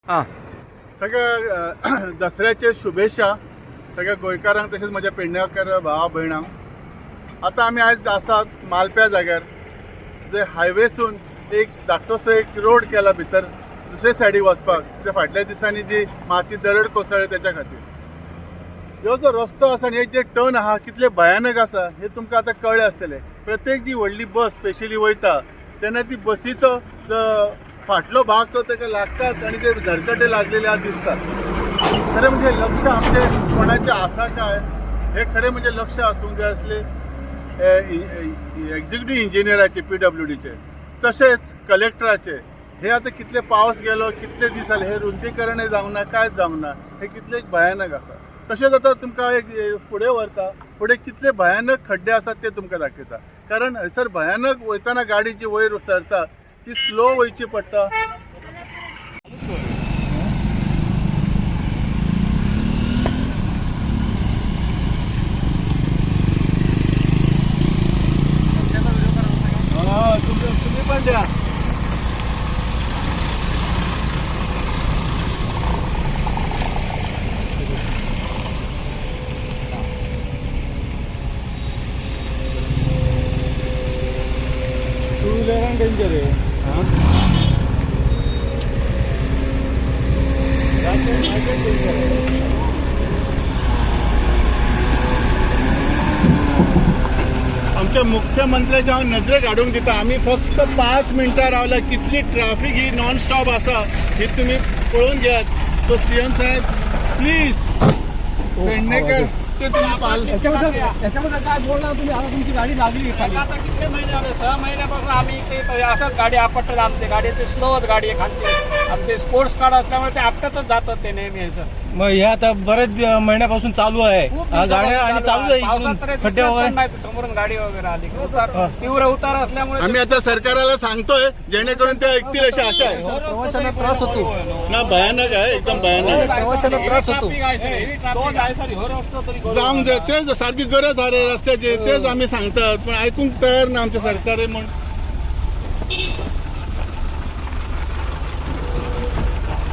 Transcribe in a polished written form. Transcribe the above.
हां. सगळ्या दसऱ्याचे शुभेच्छा सगळ्या गोंयकारांक तशेंच म्हज्या पेडण्याकर भावा भयणांक. आतां आमी आयज आसात मालप्या जाग्यार, जे हायवेसून एक धाकटोसो एक रोड केला भितर दुसरे सायडीक वचपाक. ते फाटल्या दिसांनी जी माती दरड कोसळ्ळी तेच्या खातीर ह्यो जो रस्तो आसा आनी हे जे टर्न आहा कितले भयानक आसा हे तुमकां आतां कळ्ळें आसतलें. प्रत्येक जी व्हडली बस स्पेशली वयता तेन्ना ती बसीचो जो फाटलो भाग तो ताका लागताच आनी ते झरकटे लागलेले आज दिसतात. खरें म्हणजे लक्ष आमचें कोणाचें आसा काय हे खरें म्हणजे लक्ष आसूंक जाय आसलें एक्झिक्युटीव इंजिनियराचे PWDचे तशेंच कलेक्टराचे. हे आतां कितले पावस गेलो, कितले दीस जाले, हे रुंदीकरणय जावंक ना, कांयच जावंक ना. हे कितले भयानक आसा. तशेंच आतां तुमकां एक फुडें व्हरता, फुडें कितले भयानक खड्डे आसात ते तुमकां दाखयता. कारण हयसर भयानक वयतना गाडी जी वयर सरता ती स्लो वयची पडटा. तुम्ही पण द्या. टू व्हीलर डेंजर आहे. आमच्या मुख्यमंत्र्याच्या हांव नदरेक हाडूंक दिता, आमी फक्त 5 मिनटां रावल्या, कितली ट्राफीक ही नॉन स्टॉप आसा ही तुमी पळोवन घेयात. सो सीएम साहेब प्लीज पेडणेकर ते तुमी पाल याच्याबद्दल काय बोलणार तुम्ही? आता तुमची गाडी लागली खाली. आता कितले महिने झाले, 6 महिन्यापासून आम्ही इथे असंच गाडी आपटतात. आमची गाडी ते स्लो गाडी आहे खालची, आमचे स्पोर्ट्स कार असल्यामुळे ते आपटतच जातात ते नेहमी असं. मग हे आता बरेच महिन्यापासून चालू आहे. खूप हा, गाड्या आणि चालू आहे पावसात इकडून तर हे खड्डे दिसत वगैरे पण नाही, समोरून गाडी वगैरे आली की उतार, तीव्र उतार असल्यामुळे आम्ही आता सरकाराला सांगतोय जेणेकरून ते ऐकतील अशी आशा आहे. प्रवाशांना त्रास होतो. ना, भयानक आहे, एकदम भयानक आहे. प्रवाशांना त्रास होतो. जावंक जाय तेच सारकी गरज आहा रे रस्त्याची, तेच आमी सांगतात पण आयकूंक तयार ना आमच्या सरकार म्हण.